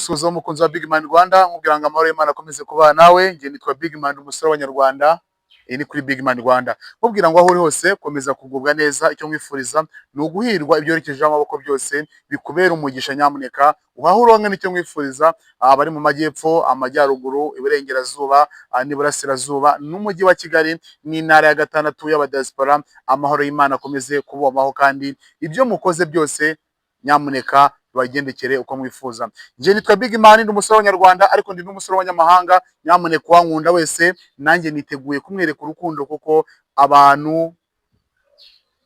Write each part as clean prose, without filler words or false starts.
Ndagusuhuza, umukunzi wa Big Man Rwanda, nkubwira ngo amahoro y'Imana akomeze kubana nawe. Njye nitwa Big Man, umusore w'Abanyarwanda. Iyi ni kuri Big Man Rwanda. Nkubwira ngo aho uri hose komeza kugubwa neza. Icyo nkwifuriza ni uguhirwa, ibyo werekejeho amaboko byose bikubera umugisha. Nyamuneka uhahe uronke, nicyo nkwifuriza. Abari mu majyepfo, amajyaruguru, iburengerazuba n'iburasirazuba n'umujyi wa Kigali n'intara ya gatandatu y'abadiaspora, amahoro y'Imana akomeze kubomaho, kandi ibyo mukoze byose nyamuneka bibagendekere uko mwifuza. Njye nitwa Big Man, ndi umusore w'Abanyarwanda, ariko ndi n'umusore w'abanyamahanga. Nyamuneka uwankunda wese, nanjye niteguye kumwereka urukundo, kuko abantu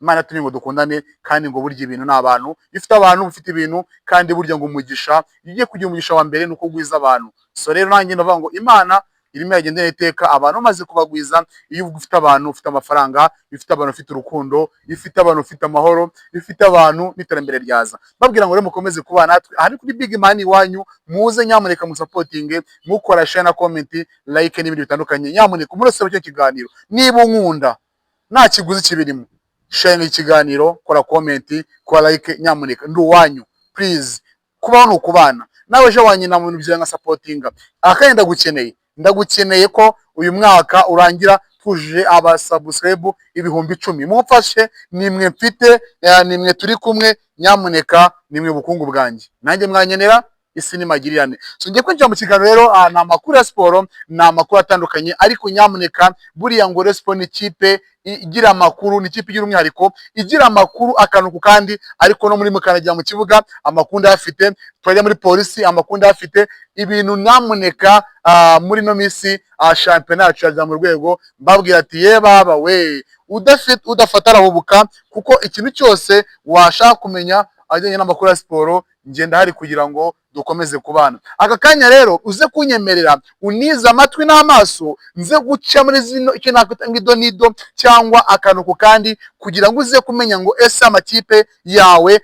Imana yatumye ngo dukundane, kandi ngo burya ibintu ni abantu. Iyo ufite abantu ufite ibintu, kandi burya ngo umugisha, iyo ugiye kugira umugisha wa mbere ni uko ugwiza abantu. So rero nanjye ndavuga ngo Imana irimo iragendera iteka abantu bamaze kubagwiza. Iyo ufite abantu ufite amafaranga, iyo ufite abantu ufite urukundo, iyo ufite abantu ufite amahoro, iyo ufite abantu n'iterambere ryaza. Babwira ngo rero mukomeze kubana natwe aha ni kuri Big Man iwanyu. Muze nyamuneka musupportinge, mukora share na comment, like n'ibindi bitandukanye. Nyamuneka umuntu wese cyo kiganiro, niba unkunda nta kiguzi kibirimo, share ikiganiro, kora comment, kora like. Nyamuneka ndi uwanyu, please. Kubaho ni ukubana nawe. Ejo wanyina mu bintu byawe nka supportinga. Akandi ndagukeneye, ndagukeneye ko uyu mwaka urangira twujuje abasubscribe 10,000. Mumfashe, nimwe mfite, nimwe turi kumwe. Nyamuneka nimwe bukungu bwanjye, nanjye mwanyenera isi ni magirirane. So ngiye kwinjira mu kiganiro rero. Ni amakuru ya siporo, ni amakuru atandukanye, ariko nyamuneka buriya ngo Rayon Sport ni ikipe igira amakuru, ni ikipe igira umwihariko, igira amakuru akantu ku kandi. Ariko no muri mukanajya mu kibuga amakuru ndayafite, twajya muri polisi amakuru ndayafite. Ibintu nyamuneka muri ino minsi shampiyona yacu yajya mu rwego, mbabwira ati ye baba we, udafite udafata arahubuka, kuko ikintu cyose washaka kumenya ajyanye n'amakuru ya siporo, ngenda hari kugira ngo dukomeze kubana. Aka kanya rero uze kunyemerera unize amatwi n'amaso, nze guca muri zino icyo nakwita ngo nido cyangwa akantu ku kandi, kugira ngo uze kumenya ngo ese amakipe yawe,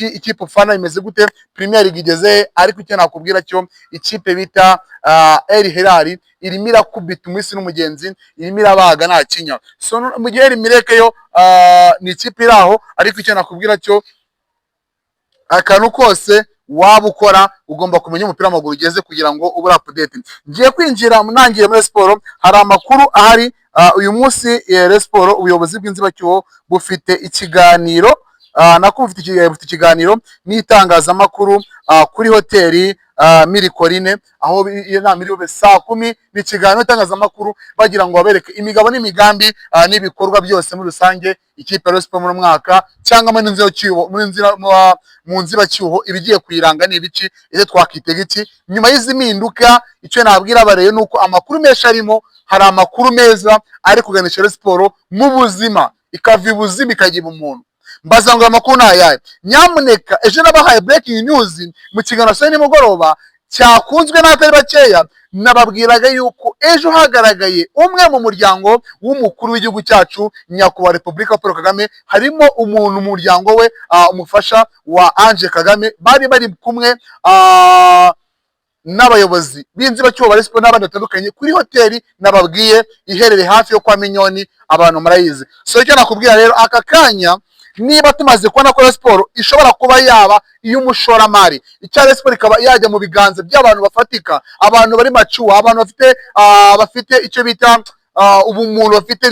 ikipe ufana imeze gute, Premier League igeze. Ariko icyo nakubwira cyo, ikipe bita El Hilal irimo irakubita umunsi n'umugenzi, irimo irabaga nta kinya. So mu gihe El Merreikh yo ni ikipe iri aho, ariko icyo nakubwira cyo, akantu kose waba ukora ugomba kumenya umupira w'amaguru ugeze kugira ngo ube update. Ngiye kwinjira nangiye muri siporo, hari amakuru ahari uyu munsi. Rayon Sport, ubuyobozi bw'inzibacyuho bufite ikiganiro, nako bufite ikiganiro n'itangazamakuru kuri hoteli Mille Collines, aho iyo nama iri bube saa 10. Ni ikiganiro n'itangazamakuru bagira ngo babereke imigabo n'imigambi n'ibikorwa byose muri rusange ikipe ya Rayon Sport muri mwaka cyangwa muri nzibacyuho, muri nzira mu nzibacyuho ibigiye kuyiranga ni ibiki, ese twakitega iki nyuma y'izi mpinduka? Icyo nabwira abareye ni uko amakuru menshi arimo, hari amakuru meza ari kuganisha Rayon Sport mu buzima, ikava ibuzima ikajya umuntu. Mbaza ngo amakuru ni ayahe? Nyamuneka ejo nabahaye breaking news mu kiganiro saa nimugoroba cyakunzwe n'abatari bakeya. Nababwiraga yuko ejo hagaragaye umwe mu muryango w'umukuru w'igihugu cyacu, Nyakubahwa Repubulika Paul Kagame. Harimo umuntu mu muryango we, umufasha wa Ange Kagame, bari bari kumwe n'abayobozi b'inzibacyuho ba Rayon n'abandi batandukanye kuri hoteli nababwiye iherereye hafi yo kwa Minyoni, abantu murayizi. So icyo nakubwira rero aka kanya, niba tumaze kubona ko Rayon Sport ishobora kuba yaba iy'umushoramari, icya Rayon Sport ikaba yajya mu biganza by'abantu bafatika, abantu bari mature, abantu bafite icyo bita ubumuntu, bafite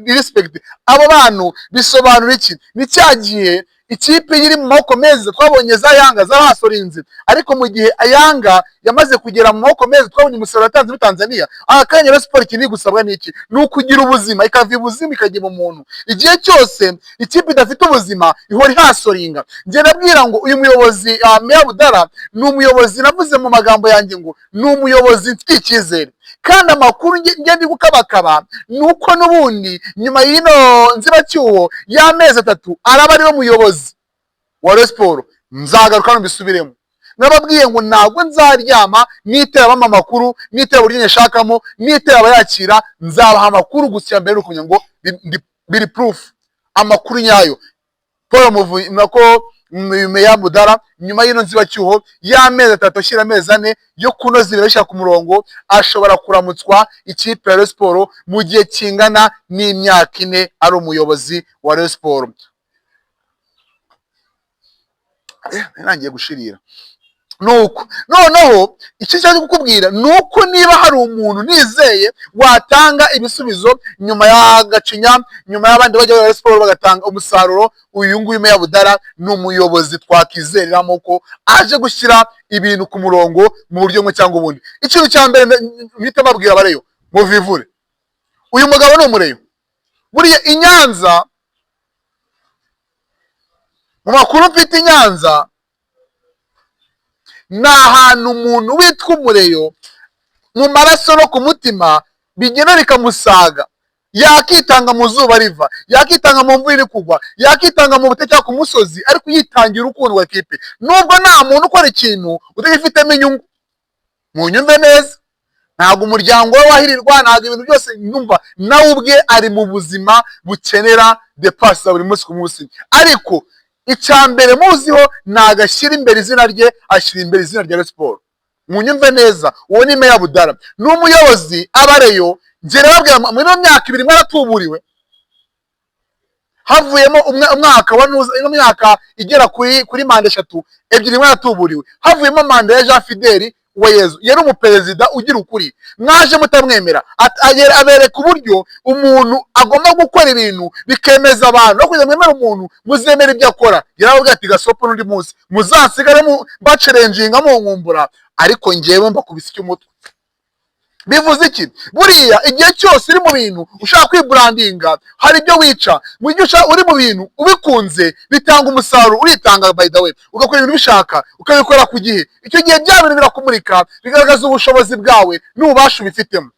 respect. Abo bantu bisobanura iki? Ni cya gihe ikipe iri mu maboko meza. Twabonye za Yanga zarahasorinze, ariko mu gihe Yanga yamaze kugera mu maboko meza, twabonye umusaruro yatanze muri Tanzania. Aka kanya Rayon Sport ikindi gusabwa ni iki? Ni ukugira ubuzima, ikava ibuzima ikajya mu muntu. Igihe cyose ikipe idafite ubuzima ihora ihasoringa. Njye nabwira ngo uyu muyobozi Meya Budara ni umuyobozi, navuze mu magambo yanjye ngo ni umuyobozi mfitiye icyizere, kandi amakuru nge ndi gukabakaba ni uko n'ubundi nyuma y'ino nzibacyuho y'amezi 3 araba ariwe muyobozi wa Rayon Sport. Nzagaruka hano mbisubiremo. Nababwiye ngo ntabwo nzaryama nitera bampa amakuru, nitera uburyo nyashakamo, nitera abayakira, nzabaha amakuru. Gusa iya mbere ni ukumenya ngo biri proof, amakuru nyayo, Paul Muvunyi nako Meya Budara nyuma y'ino nzibacyuho y'amezi 3 ashyira amezi 4 yo kunoza ibintu bishyira ku murongo, ashobora kuramutswa ikipe ya Rayon Sport mu gihe kingana n'imyaka 4 ari umuyobozi wa Rayon Sport. Nangiye gushirira. Nuko noneho icyo nshaka kukubwira ni uko niba hari umuntu nizeye watanga ibisubizo nyuma ya Gacinya, nyuma y'abandi bajya muri siporo bagatanga umusaruro, uyu nguyu Meya Budara ni umuyobozi twakizereramo ko aje gushyira ibintu ku murongo mu buryo bumwe cyangwa ubundi. Ikintu cya mbere mpita mbabwira, abareyo muvivure, uyu mugabo ni umureyo. Buriya i Nyanza, mu makuru mfite, i Nyanza ni ahantu umuntu witwa umureyo mu maraso no ku mutima bigenda bikamusaga, yakitanga mu zuba riva, yakitanga mu mvura iri kugwa, yakitanga mu bute cyangwa ku musozi, ariko yitangira urukundo rwa kipe. Nubwo nta muntu ukora ikintu utagifitemo inyungu, munyumve neza, ntabwo umuryango we wahirirwa, ntabwo ibintu byose nyumva, nawe ubwe ari mu buzima bukenera dépenses za buri munsi ku munsi. Ariko icya mbere muziho, ntabwo ashyira imbere izina rye, ashyira imbere izina rya Rayon Sport. Munyumve neza, uwo ni Meya Budara, ni umuyobozi. Abareyo, njye nababwira, muri ino myaka 2 mwaratuburiwe, havuyemo umwaka wa nuza, ino myaka igera kuri manda eshatu, ebyiri mwaratuburiwe, havuyemo manda ya Jean Fideli Uwayezu. Yari umuperezida ugira ukuri, mwaje mutamwemera. Abereka uburyo umuntu agomba gukora ibintu bikemeza abantu. No kugira ngo mwemere umuntu, muzemere ibyo akora. Yarababwira ati: "Gasopo n'undi munsi muzasigare mbacerenjinga munkumbura, ariko njyewe mbakubise icy'umutwe." Bivuze iki? Buriya igihe cyose uri mu bintu ushaka kwibrandinga, hari ibyo wica. Mu gihe uri mu bintu ubikunze, bitanga umusaruro. Uritanga, by the way, ugakora ibintu ubishaka, ukabikora ku gihe. Icyo gihe bya bintu birakumurika, bigaragaza ubushobozi bwawe n'ububasha ubifitemo.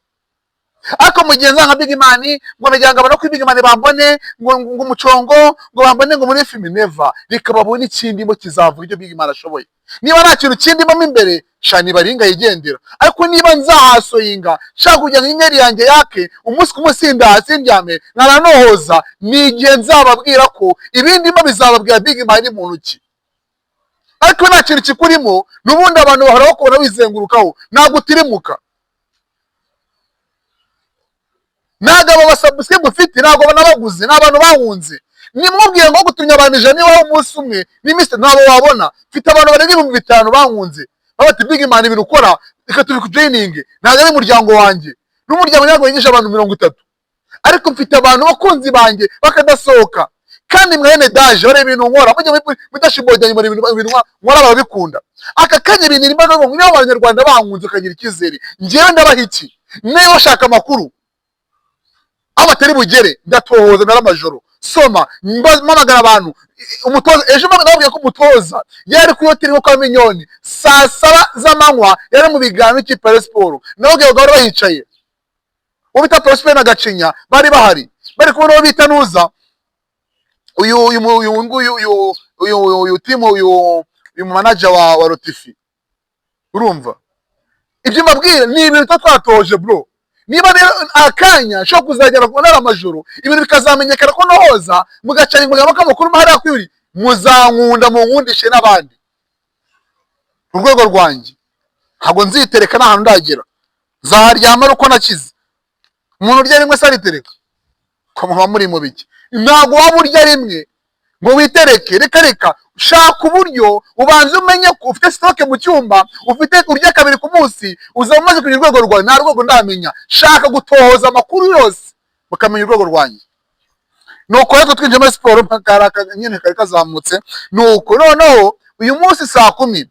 Ariko mu gihe nza nka Big Man, ngo nagira ngo abantu kuri Big Man bambone, ngo umucongo, ngo bambone ngo muri filime, never. Reka babone ikindimo kizavuga ibyo Big Man ashoboye. Niba nta kintu kindimo mo imbere, sha nibaringa yigendera. Ariko niba nzahasoyinga, nshaka kugira ngo inyenyeri yanjye yake umunsi ku munsi, sindyame nkaranohoza, ni igihe nzababwira ko ibindimo bizababwira Big Man mu ntoki. Ariko nta kintu kikurimo, n'ubundi abantu bahora bakubona wizengurukaho, ntabwo utirimuka. Ntabwo abo basubscribe ufite, ntabwo banabaguze, ni abantu bahunze. Nimubwiye ngo gutumya abantu 100 iwawe umunsi umwe n'iminsi, ntabwo wabona. Mfite abantu barenga 5000 bankunze, bati: "Big Man, ibintu ukora reka tubikujoyininge." Ntabwo ari umuryango wanjye, n'umuryango ntabwo wigisha abantu 30, ariko mfite abantu bakunzi banjye bakadasohoka. Kandi mwene daje bareba ibintu nkora, mujya muri dashboard yanjye, muri ibintu nkora barabikunda. Aka kanya ibintu irimo, niba abanyarwanda bankunze bakagira icyizere, njyewe ndabaha iki? Niba bashaka amakuru aho batari bugere, ndatohoza, ndara amajoro soma, mpamagara abantu. Umutoza ejo nababwiye ko umutoza yari kuri hoteli nko kwa Minyoni saa 7 z'amanywa, yari mu biganiro n'ikipe ya Rayon Sport. Nababwiye ngo bari bahicaye, uwo bita Prosper na Gacinya bari bahari, bari kumwe n'uwo bita Nuza, uyu nguyu, uyu timu, uyu manager wa Rotifi. Urumva ibyo mbabwira ni ibintu tuba twatoje, bro. Niba rero akanya nshobora kuzagera ku ntara amajoro, ibintu bikazamenyekana ko nohoza mugacara ingoma k'amakuru hariya kuri, muzankunda munkundishe n'abandi. Ku rwego rwanjye ntabwo nzitereka, nta hantu ndagera. Nzaharyama ari uko nakize. Umuntu urya rimwe se aritereka? Ko muba muri mu biki? Ntabwo waba urya rimwe ngo witereke. Reka reka, shaka uburyo ubanza umenye ko ufite stock mu cyumba, ufite urya kabiri ku munsi, uzaba umaze kugira urwego rwawe. Nta rwego ndamenya, shaka gutohoza amakuru yose mukamenya urwego rwanjye. Nuko rero twinjiye muri siporo, nyine kari kazamutse. Nuko noneho uyu munsi saa 10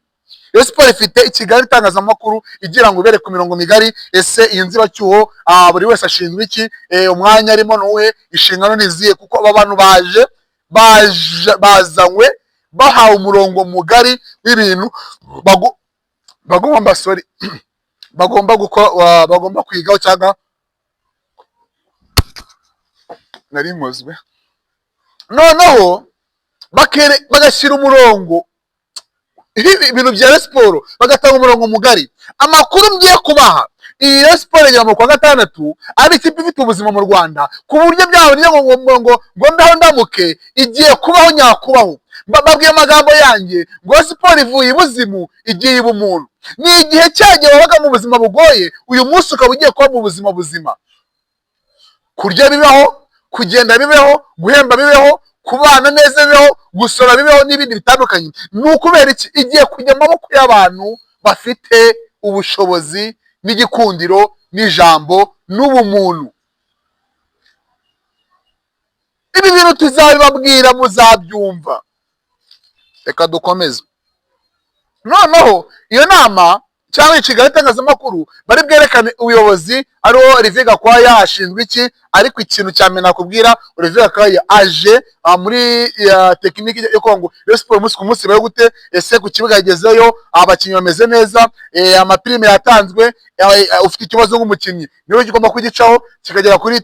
Rayon Sport ifite ikigali itangazamakuru, igira ngo ibere ku mirongo migari. Ese iyi nzibacyuho, buri wese ashinzwe iki? Umwanya arimo ni uwuhe? Inshingano ni izihe? Kuko aba bantu baje bazanywe bahawe umurongo mugari w'ibintu bagomba, sorry, bagomba gukora, bagomba kwigaho, cyangwa nari nkozwe. Noneho bagashyira umurongo ibintu bya Rayon Sport, bagatanga umurongo mugari. Amakuru ngiye kubaha, iyi Rayon Sport igera mu kwa gatandatu ari ikipe ifite ubuzima mu Rwanda, ku buryo byaba ngo mbeho ndamuke, igiye kubaho nyakubaho. Mbabwiye amagambo yanjye ngo Rayon Sport ivuye ibuzimu igiye iba umuntu. Ni igihe cyagihe wabaga mu buzima bugoye, uyu munsi ukaba ugiye kuba mu buzima buzima. Kurya bibaho, kugenda bibeho, guhemba bibeho. kubana neza bibeho, gusora bibeho n'ibindi bitandukanye. Ni ukubera iki? Igiye kujya mu maboko y'abantu bafite ubushobozi n'igikundiro n'ijambo n'ubumuntu. Ibi bintu tuzabibabwira, muzabyumva. Reka dukomeze. Noneho iyo nama cyangwa ikiganiro itangazamakuru bari bwerekane ubuyobozi, ariwo Olivier Gakwaya ashinzwe iki. Ariko ikintu cya mbere nakubwira, Olivier Gakwaya aje muri technique yo kuvuga ngo Rayon Sport umunsi ku munsi bari gute? Ese ku kibuga yagezeyo, abakinnyi bameze neza, ama prime yatanzwe, ufite ikibazo nk'umukinnyi niwe kigomba kugicaho kikagera kuri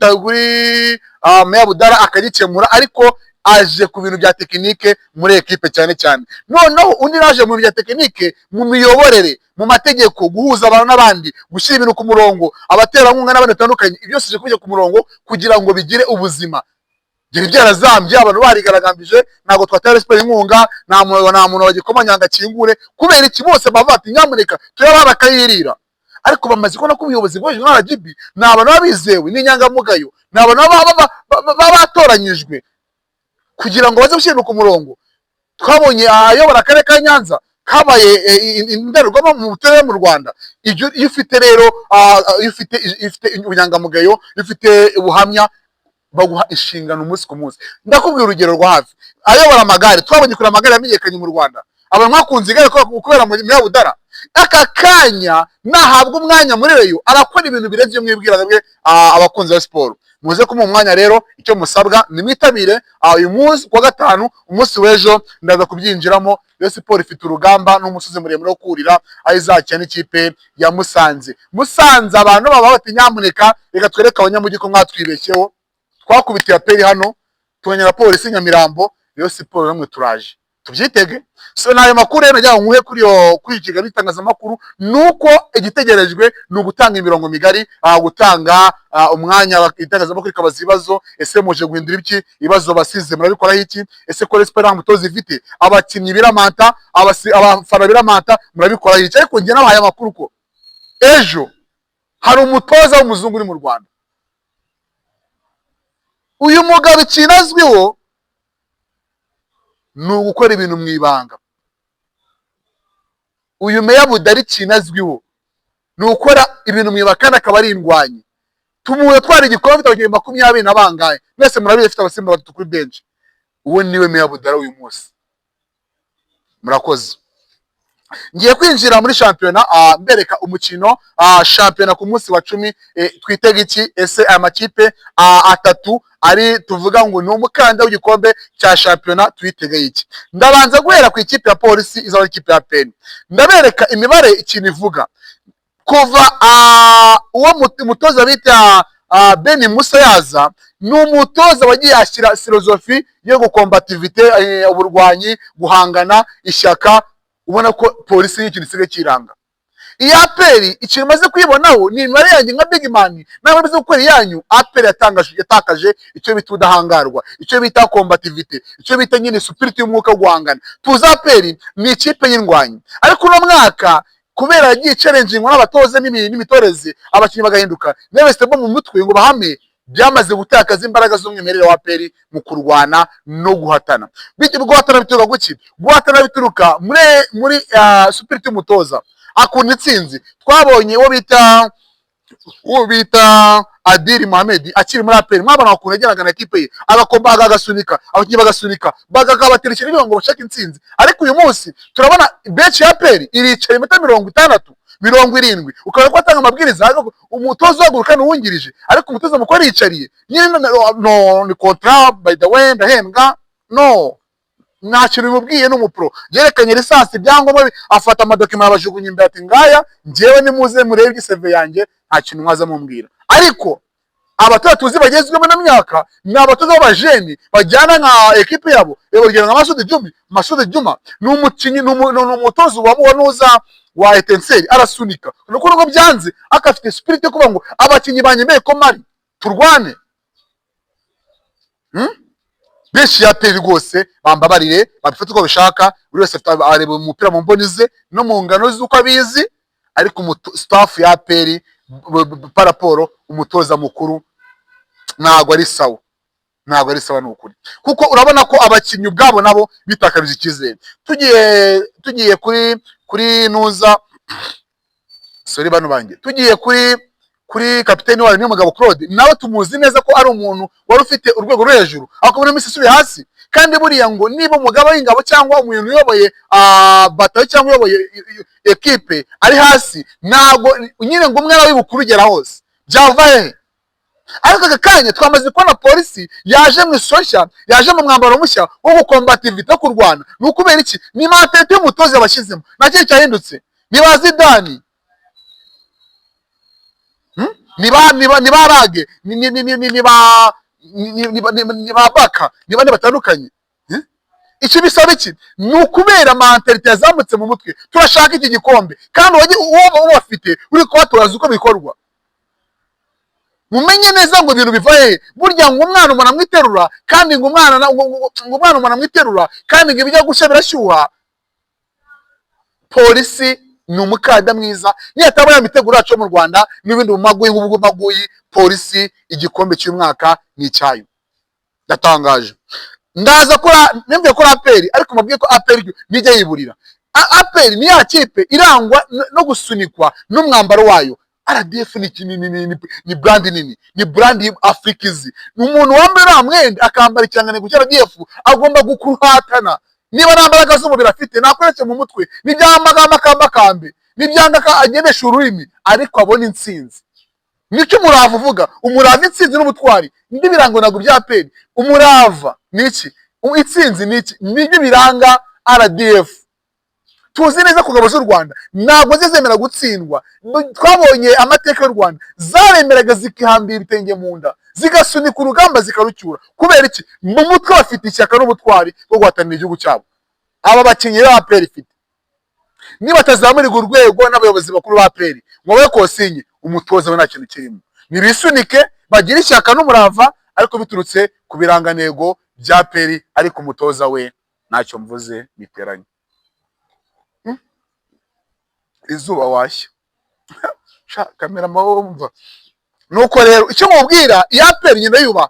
Meya Budara akagikemura. Ariko aje ku bintu bya technique muri ekipe cyane cyane. Noneho undi naje mu bintu bya technique, mu miyoborere, mu mategeko, guhuza abantu n'abandi, gushyira ibintu ku murongo, abaterankunga n'abandi batandukanye, ibyo byose kubijya ku murongo kugira ngo bigire ubuzima. Byari byarazambye, abantu barigaragambije, ntabwo twatera siporo inkunga, nta muntu wagikomanya ngo akingure. Kubera iki? Bose bava bati: "Nyamuneka turebe," bakayirira. Ariko bamaze kubona ko ubuyobozi bwo hejuru RGB ni abantu baba bizewe, ni inyangamugayo, ni abantu baba batoranyijwe kugira ngo baze gushyira ku murongo. Twabonye ayobora akarere ka Nyanza kabaye indorerwamo mu turere mu Rwanda. Ibyo iyo ufite rero, iyo ufite ubunyangamugayo, iyo ufite ubuhamya, baguha inshingano umunsi ku munsi. Ndakubwira urugero rwa hafi, ayobora amagare. Twabonye kure amagare yamenyekanye mu Rwanda, abantu mwakunze igare kubera muri Budara. Aka kanya nahabwa umwanya muri Rayon, arakora ibintu birenze ibyo mwibwira bwe. Abakunzi ba siporo, muze kumuha umwanya rero. Icyo musabwa ni mwitabire uyu munsi kuwa gatanu, umunsi w'ejo ndaza kubyinjiramo. Rayon Sport ifite urugamba n'umusozi muremure wo kurira, aho izakina n'ikipe ya Musanze. Musanze abantu baba bati: "Nyamuneka reka twereke abanyamujyi ko mwatwibeshyeho." Twakubitiye APR hano, tubonye Polisi Nyamirambo. Rayon Sport namwe turaje tubyitege. So nayo makuru rero nagira ngo nkuhe kuri iki kiganiro itangazamakuru, nuko igitegerejwe ni ugutanga imirongo migari, gutanga umwanya itangazamakuru ikabaza ibibazo: ese muje guhindura iki? Ibibazo basize murabikoraho iki? Ese ko Rayon nta mutoza ifite, abakinnyi biramanta, abafana biramanta, murabikoraho iki? Ariko njye nabahaye amakuru ko ejo hari umutoza w'umuzungu uri mu Rwanda. Uyu mugabo ikintu azwiho ni ugukora ibintu mu ibanga. Uyu Meya Budari ikintu azwiho ni ugukora ibintu mu ibanga, kandi akaba ari indwanyi. Tumuye twara igikombe afite abakinnyi 20 na bangahe, mwese murabizi, afite abasimba batatu kuri benshi. Uwo niwe Meya Budara uyu munsi. Murakoze. Ngiye kwinjira muri shampiyona, mbereka umukino shampiyona ku munsi wa 10. Twitega iki? Ese aya makipe atatu ari tuvuga ngo ni umukandida w'igikombe cya shampiyona, twitege iki? Ndabanza guhera ku ikipe ya Polisi izaba ikipe ya APR. Ndabereka imibare ikintu ivuga. Kuva uwo mutoza bita Ben Musa yaza, ni umutoza wagiye ashyira philosophie yo gu combativité, uburwanyi, guhangana, ishyaka. Ubona ko Polisi y'ikintu isigaye kiranga. Iyi APR, ikintu imaze kwibonaho ni imibare yanjye nka big man, nawe maze gukora iyanyu. APR yatakaje icyo bita ubudahangarwa, icyo bita combativité, icyo bita nyine spirit y'umwuka wo guhangana. Tuzi APR ni ikipe y'indwanyi, ariko uno mwaka kubera yagiye challengingwa n'abatoza n'imitoreze, abakinnyi bagahinduka ntibesitemo mu mutwe ngo bahame, byamaze gutakaza imbaraga z'umwimerere wa APR mu kurwana no guhatana. Bityo guhatana bituruka kuki? Guhatana bituruka muri spirit y'umutoza, akunda intsinzi. Twabonye uwo bita Adil Mohamed akiri muri APR, mwabona ukuntu yageraga na ekipe ye, agakomba, agasunika abakinnyi, bagasunika, bagabatera ikintu ngo bashake intsinzi. Ariko uyu munsi turabona bench ya APR iricara iminota 60, 70, ukabona ko atanga amabwiriza, ariko umutoza uhaguruka n'uwungirije, ariko umutoza mukuru ariyicariye nyine. No ni contrat, by the way, ndahembwa. No nta kintu bimubwiye, ni umu pro yerekanye licence, ibyangombwa, afata ama document abajugunya imbere, ati: "Ngaya njyewe, nimuze murebe i CV yanjye, nta kintu mwaza mumbwira." Ariko abatoza tuzi bagezweho na myaka ni abatoza b'abajeni bajyana nka ekipe yabo. Reba urugero nka Masudi Juma. Masudi Juma ni umukinnyi, ni umutoza wa nuza wa Etincelles, arasunika nuko nubwo byanze akafite spirit yo kuvuga ngo abakinnyi banyemeye ko mari turwane. Benshi ya APR rwose bambabarire, babifate uko bishaka, buri wese areba umupira mu mboni ze no mu ngano z'uko abizi. Ariko staff ya APR par rapport umutoza mukuru ntabwo ari sawa. Ntabwo ari sawa, ni ukuri, kuko urabona ko abakinnyi ubwabo nabo bitakarije icyizere. Tugiye kuri nuza, sorry bano banjye, tugiye kuri kapiteni wayo, niyo mugabo Claude, nawe tumuzi neza ko ari umuntu wari ufite urwego rwo hejuru, ariko muri minsi isubiye hasi. Kandi buriya ngo niba umugaba w'ingabo cyangwa umuntu uyoboye batayo cyangwa uyoboye ekipe ari hasi, ntabwo nyine ngo umwana w'ibukuru ugera hose byava hehe? Ariko aka kanya twamaze kubona Polisi yaje mu isura nshya, yaje mu mwambaro mushya wo gukombativita, wo kurwana. Ni ukubera iki? Ni mentalité y'umutoza yabashyizemo, nta kindi cyahindutse. Ni ba Zidane, Ni ba Rage, ni ba ni ba Baka, ni bane batandukanye. Iki bisaba iki? Ni ukubera mentalité yazamutse mu mutwe: turashaka iki gikombe. Kandi uwo bafite uri kubatoza uko bikorwa. Mumenye neza ngo ibintu biva hehe? Burya ngo umwana umuntu amwiterura, kandi ngo umwana ngo umwana umuntu amwiterura, kandi ngo ibijya gushya birashyuha. Polisi ni umukandida mwiza niyataba ya miteguro yacu yo mu Rwanda n'ibindi mu maguyi nk'ubwo maguyi. Polisi, igikombe cy'umwaka ni icyayo, ndatangaje. Ndaza kora nembye kuri APR, ariko mabwiye ko APR nijya yiburira. APR ni ya kipe irangwa no gusunikwa n'umwambaro wayo. RDF ni brand nini, ni brand Afrika izi. Ni umuntu wambaye uriya mwenda, akambara ikirangantego cya RDF, agomba gukuhatana. Niba nta mbaraga z'umubiri afite, nakoreshe mu mutwe, nibyanga amakambakambe, nibyanga agendesha ururimi, ariko abone intsinzi. Nicyo umurava uvuga: umurava, intsinzi n'ubutwari. Indi birango ntabwo bya APR. Umurava ni iki? Intsinzi ni iki? Nibyo biranga RDF. Tuzi neza ko ingabo z'u Rwanda ntabwo zizemera gutsindwa. Twabonye amateka y'u Rwanda, zaremeraga zikihambira ibitenge mu nda, zigasunika urugamba, zikarucyura. Kubera iki? Mu mutwe bafite ishyaka n'ubutwari bwo guhatanira igihugu cyabo. Aba bakinnyi ba APR ifite, niba batazamurirwa urwego n'abayobozi bakuru ba APR ngo babe consigne, umutoza we nta kintu kirimo. Nibisunike, bagire ishyaka n'umurava, ariko biturutse ku birangantego bya APR. Ariko umutoza we ntacyo mvuze, biteranye. Izuba washya. Sha kamera wumva. Nuko rero icyo mubwira, iyi APR nyina yubaha,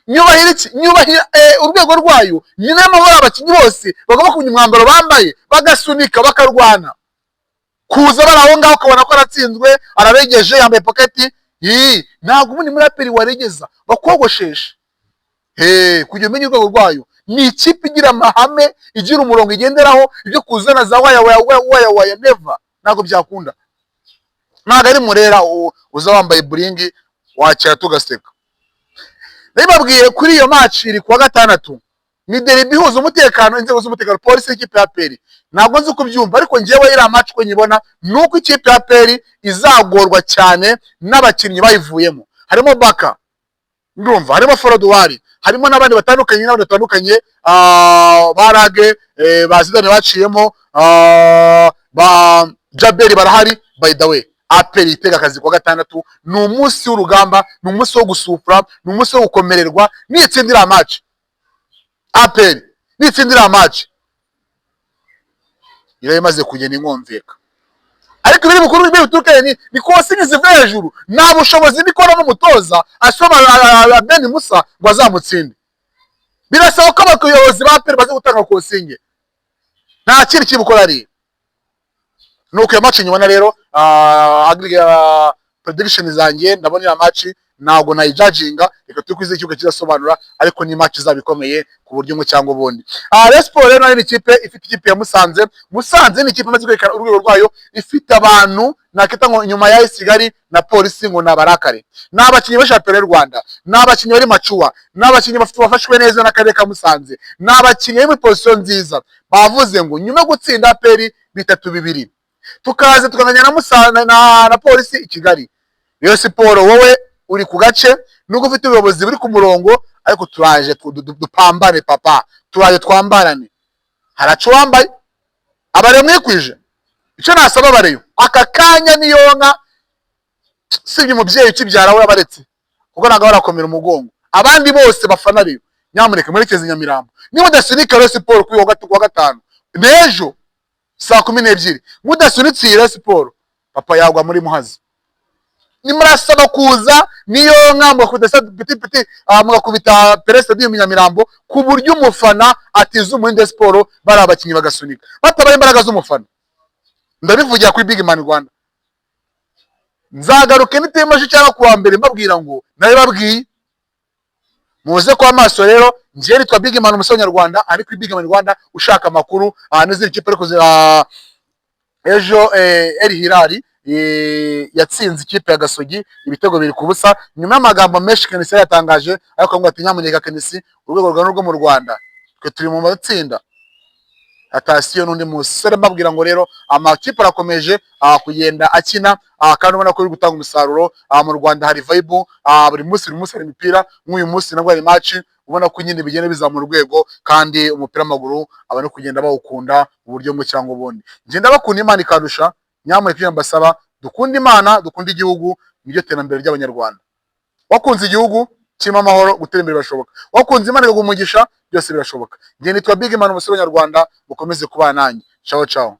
nyubahira iki? Nyubahira urwego rwayo nyina y'amahoro. Abakinnyi bose bagomba kumenya umwambaro bambaye, bagasunika, bakarwana. Kuza bari aho ngaho, ukabona ko aratsinzwe, araregeje, yambaye poketi. Yii, ntabwo ubundi muri APR waregeza, bakogoshesha. He kugira umenye urwego rwayo, ni ikipe igira amahame, igira umurongo igenderaho. Ibyo kuzana za waya waya waya waya waya, never, ntabwo byakunda. Ntabwo ari Murera uza wambaye buringi wakira tugaseka. Nabibabwiye kuri iyo match iri kuwa gatandatu, ni derby ihuza umutekano, inzego z'umutekano, polisi n'ikipe ya APR. Ntabwo nzi uko ubyumva, ariko njyewe iriya match uko nyibona ni uko ikipe ya APR izagorwa cyane n'abakinnyi bayivuyemo. Harimo Baka, ndumva harimo Foroduwari, harimo n'abandi batandukanye, n'abandi batandukanye, ba Rage, ba Zidane baciyemo, ba Jaberi barahari. By the way, APR itega akazi kuwa gatandatu. Ni umunsi w'urugamba, ni umunsi wo gusufura, ni umunsi wo gukomererwa. Nitsindira iriya match, APR nitsindira iriya match, iraba imaze kugenda inkomveka. Ariko ibiri bukuru biri buturuke ni consigne zivuye hejuru. Nta bushobozi ndi kubona n'umutoza asoma Ben Musa ngo azamutsinde. Birasaba ko abayobozi ba APR baze gutanga consigne, nta kindi kiri bukora ari nuko. Iyo match nyibona rero, prediction zanjye, ndabona iriya match ntabwo nayijudginga, reka turi kwize ikibuga kizasobanura, ariko ni match izaba ikomeye ku buryo bumwe cyangwa ubundi. Rayon Sports rero nayo ni ikipe ifite ikipe ya Musanze. Musanze ni ikipe imaze kwerekana urwego rwayo, ifite abantu nakita ngo nyuma ya Kigali na Polisi ngo ni abarakare, ni abakinnyi ba shampiyona y'u Rwanda, ni abakinnyi bari mature, ni abakinnyi bafite bafashwe neza n'akarere ka Musanze, ni abakinnyi bari muri position nziza. Bavuze ngo nyuma yo gutsinda APR 3-2, tukaza tukanganya na Musanze na Polisi i Kigali, Rayon Sports, wowe uri ku gace nubwo ufite ubuyobozi buri ku murongo, ariko turaje dupambane papa, turaje twambarane. Haraca uwambaye abareyo mwikwije. Icyo nasaba abareyo aka kanya, niyo nka sibye umubyeyi ukibyara we abaretse, kuko ntabwo barakomera umugongo. Abandi bose bafana Rayon, nyamuneka murekeze Nyamirambo. Niba udasunika Rayon Sports kuri uwa gatanu n'ejo saa 12, mudasunitse iyi Rayon Sports, papa yagwa muri Muhazi. Nimurasaba kuza niyo nka mugakubita Stade Petit Petit, mugakubita Pele Stadium Nyamirambo, ku buryo umufana atiza umurindi siporo, bari abakinnyi bagasunika batabaye imbaraga z'umufana. Ndabivugira kuri Big Man Rwanda. Nzagaruke nitemeje cyangwa kuwa mbere mbabwira ngo nabibabwiye. Muze kwa maso rero. Njyewe nitwa Big Man, umusore nyarwanda ari kuri Big Man Rwanda. Ushaka amakuru n'izindi kipe, ariko ejo El Hilal yatsinze ikipe ya Gasogi ibitego 2-0, nyuma y'amagambo menshi KNC yatangaje. Ariko ngo ati: "Nyamuneka KNC, urwego rwa rwo mu Rwanda, twe turi mu matsinda." Atasiyo n'undi musore. Mbabwira ngo rero amakipe arakomeje kugenda akina, kandi ubona ko biri gutanga umusaruro. Mu Rwanda hari vibe, buri munsi, buri munsi hari imipira. Nk'uyu munsi nabwo hari match. Ubona ko nyine bigenda bizamura urwego, kandi umupira w'amaguru abantu kugenda bawukunda mu buryo bumwe cyangwa ubundi. Ngenda bakunda Imana ikandusha. Nyamuneka, ibyo mbasaba, dukunde Imana, dukunde igihugu, niryo terambere ry'Abanyarwanda. Wakunze igihugu kirimo amahoro, gutera imbere birashoboka. Wakunze Imana ikaguha umugisha, byose birashoboka. Njye nitwa Big Man, umusore w'Abanyarwanda. Mukomeze kubana nanjye. Ciao ciao.